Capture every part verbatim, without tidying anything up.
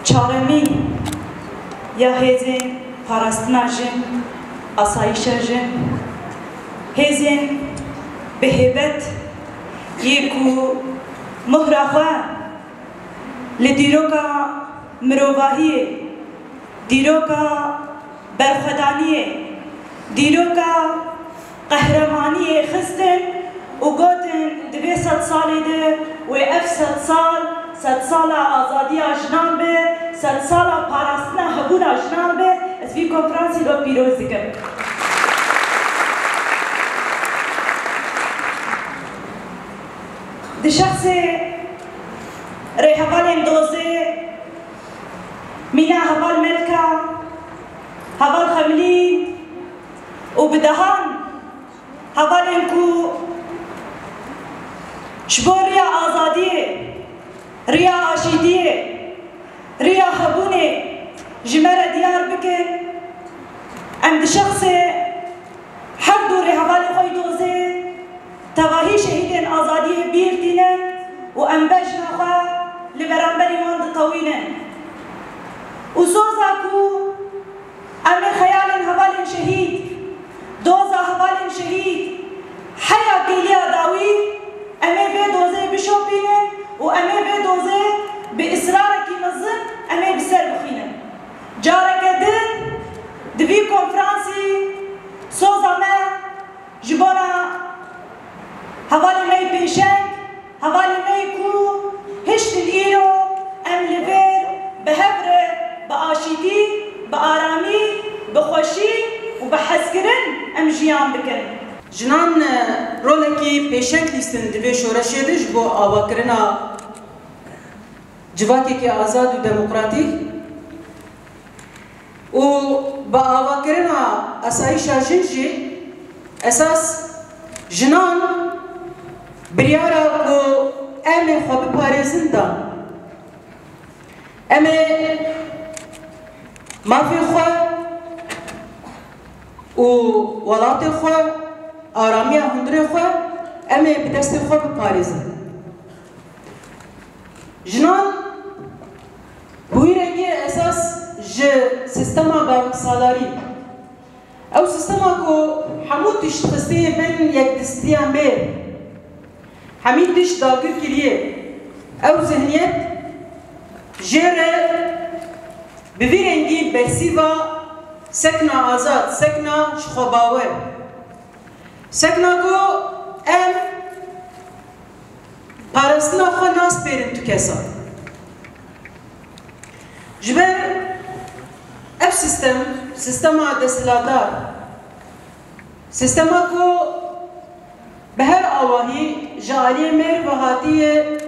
Çaremîn ya hêzên parastina jin, asayîşa jin, hêzên bi hêbet yê ku mohra xwe li dîroka mirovahiyê, dîroka berxwedaniyê, dîroka qehremaniyê xistin û gotin, di vê sed salê de wê ev sed sal, sed sala azadiya jinan be, sed sala parastina hebûna jinan be. Ez vî konferansî we pîroz dikim. Di şexsê rêhevalên dozê, mîna heval Melka, heval Xemlî û bi dehan hevalên ku ji bo riya azadiyê, riya aşîtiyê, riya hebûnê ji me re diyar bikin, em di şexsê her du rêhevalê xwe yî dozê tevahî şehîdên azadiyê bîr tînin û em bejna xwe li beramberî wan ditewînin. Û soza ku em ê xeyalên hevalên şehîd, doza hevalên şehîd, heya kêliya dawî, em ê vê dozê bişopînin û em ê vê dozê bi israrekî mezin em ê bi ser bixînin. Careke din di vî konferansî soza me ji bona hevalên me yê pêşeng, hevalên me yê ku hiştin îro em li vir bi hev re, bi aşîtî, bi aramî, bi xweşî û bi hezkirin em jiyan bikin. Jinan, e, rolekî pêşeng lîstin di vê şoreşê de ji bo avakirina civakekî azad û demokratîk û bi avakirina asayîşa jin jî esas jinan biryara ku em ê xwe biparêzin dan. Em ê mafê xwe û welatê xwe, aramiya hundirê xwe, em ê bi destê xwe biparêzin. Jinan bi wî rengî esas ji sîstema baveksalarî, ew sîstema ku hemû tişt xistiye bin yekdistiya mêr, hemî tişt dagir kiriye, ew zihniyet jê re bi vî rengî bersîva sekna azad, sekna jixwebawer, sekna ku em parastina xwe naspêrin tu kesa. Ji ber ev sîstem, sîstema desthilatdar, sîstema ku bi her awahî ji aliyê mêr ve hatiye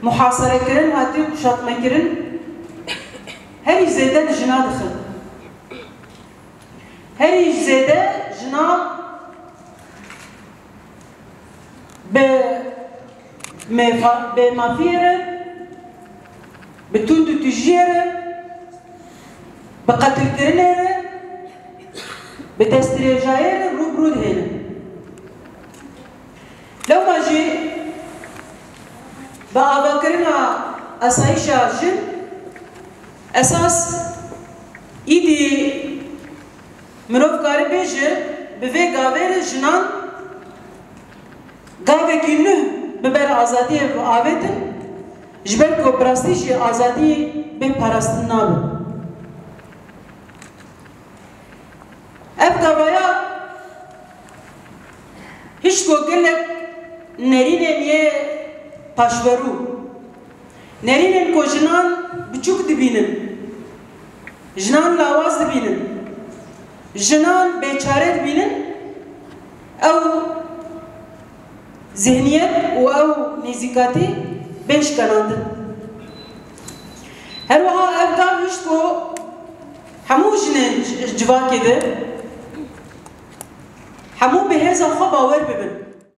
muhaserekirin, hatiye kuşatmekirin, herî zêde li jina dixin. Herî zêde jina bi mêfa-, bêmafiyê re, bi tund û tijiyê re, bi qetilkirinê re, bi destdirêjayê re rû bi rû dihêlin. Lewma jî bi avakirina asayîşa jin esas îdî mirov kare bêje bi vê gavê re jinan gavekî nû bi ber azadiyê avêtin, ji ber ku bi rastî jî azadî bê parastin nabe. Ev gavaya hişt ku gelek nerînên yê paşverû, nerînên ku jinan biçûk dibînin, jinan lawaz dibînin, jinan bêçare dibînin, ew zihniyet û ew nêzîkatî bên şikenandin. Her wiha ev gav hişt ku hemû jinên ci-, civakê de hemû bi hêza xwe bawer bibin.